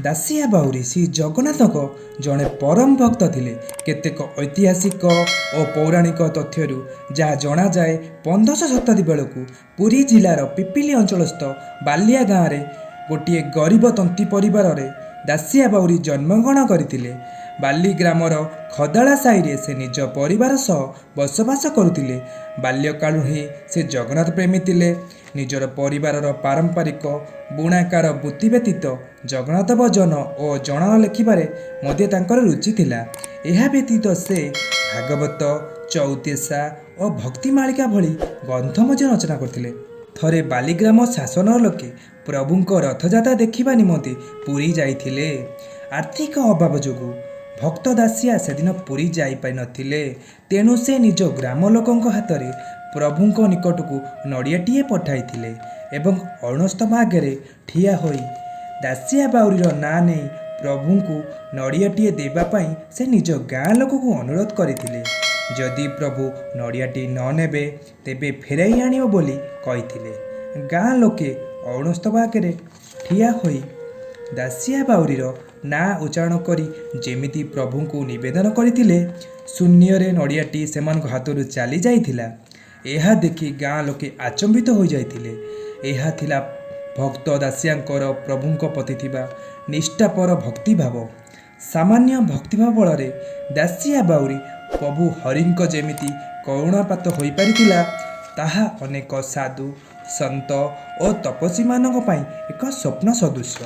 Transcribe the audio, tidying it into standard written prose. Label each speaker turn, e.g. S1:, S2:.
S1: ଦାସିଆ ବାଉରୀ ଶ୍ରୀ ଜଗନ୍ନାଥଙ୍କ ଜଣେ ପରମ ଭକ୍ତ ଥିଲେ। କେତେକ ଐତିହାସିକ ଓ ପୌରାଣିକ ତଥ୍ୟରୁ ଯାହା ଜଣାଯାଏ, 15ଶ ଶତାବ୍ଦୀ ବେଳକୁ ପୁରୀ ଜିଲ୍ଲାର ପିପିଲି ଅଞ୍ଚଳସ୍ଥ ବାଲିଆ ଗାଁରେ ଗୋଟିଏ ଗରିବ ତନ୍ତୀ ପରିବାରରେ ଦାସିଆ ବାଉରୀ ଜନ୍ମଗ୍ରହଣ କରିଥିଲେ। ବାଲି ଗ୍ରାମର ଖଦାଳା ସାହିରେ ସେ ନିଜ ପରିବାର ସହ ବସବାସ କରୁଥିଲେ। ବାଲ୍ୟକାଳୁ ହିଁ ସେ ଜଗନ୍ନାଥ ପ୍ରେମୀ ଥିଲେ। ନିଜର ପରିବାରର ପାରମ୍ପରିକ ବୁଣାକାର ବୃତ୍ତି ବ୍ୟତୀତ ଜଗନ୍ନାଥ ଭଜନ ଓ ଜଣାଣ ଲେଖିବାରେ ମଧ୍ୟ ତାଙ୍କର ରୁଚି ଥିଲା। ଏହା ବ୍ୟତୀତ ସେ ଭାଗବତ, ଚଉତିଶା ଓ ଭକ୍ତିମାଳିକା ଭଳି ଗ୍ରନ୍ଥ ମଧ୍ୟ ରଚନା କରିଥିଲେ। ଥରେ ବାଲିଗ୍ରାମ ଶାସନର ଲୋକେ ପ୍ରଭୁଙ୍କ ରଥଯାତ୍ରା ଦେଖିବା ନିମନ୍ତେ ପୁରୀ ଯାଇଥିଲେ। ଆର୍ଥିକ ଅଭାବ ଯୋଗୁଁ ଭକ୍ତ ଦାସିଆ ସେଦିନ ପୁରୀ ଯାଇପାରିନଥିଲେ। ତେଣୁ ସେ ନିଜ ଗ୍ରାମ ଲୋକଙ୍କ ହାତରେ ପ୍ରଭୁଙ୍କ ନିକଟକୁ ନଡ଼ିଆଟିଏ ପଠାଇଥିଲେ ଏବଂ ଅରୁଣସ୍ତମ୍ଭ ଆଗରେ ଠିଆ ହୋଇ ଦାସିଆ ବାଉରୀର ନାଁ ନେଇ ପ୍ରଭୁଙ୍କୁ ନଡ଼ିଆଟିଏ ଦେବା ପାଇଁ ସେ ନିଜ ଗାଁ ଲୋକଙ୍କୁ ଅନୁରୋଧ କରିଥିଲେ। ଯଦି ପ୍ରଭୁ ନଡ଼ିଆଟି ନ ନେବେ, ତେବେ ଫେରାଇ ଆଣିବ ବୋଲି କହିଥିଲେ। ଗାଁ ଲୋକେ ଅରୁଣସ୍ତମ୍ଭ ଆଗରେ ଠିଆ ହୋଇ ଦାସିଆ ବାଉରୀର ନାଁ ଉଚ୍ଚାରଣ କରି ଯେମିତି ପ୍ରଭୁଙ୍କୁ ନିବେଦନ କରିଥିଲେ, ଶୂନ୍ୟରେ ନଡ଼ିଆଟି ସେମାନଙ୍କ ହାତରୁ ଚାଲି ଯାଇଥିଲା। ଏହା ଦେଖି ଗାଁ ଲୋକେ ଆଚମ୍ବିତ ହୋଇଯାଇଥିଲେ। ଏହା ଥିଲା ଭକ୍ତ ଦାସିଆଙ୍କର ପ୍ରଭୁଙ୍କ ପ୍ରତି ଥିବା ନିଷ୍ଠାପର ଭକ୍ତିଭାବ। ସାମାନ୍ୟ ଭକ୍ତିଭାବ ବଳରେ ଦାସିଆ ବାଉରୀ ପ୍ରଭୁ ହରିଙ୍କ ଯେମିତି କରୁଣାପାତ୍ର ହୋଇପାରିଥିଲା, ତାହା ଅନେକ ସାଧୁ, ସନ୍ଥ ଓ ତପସ୍ୱୀମାନଙ୍କ ପାଇଁ ଏକ ସ୍ୱପ୍ନ ସଦୃଶ।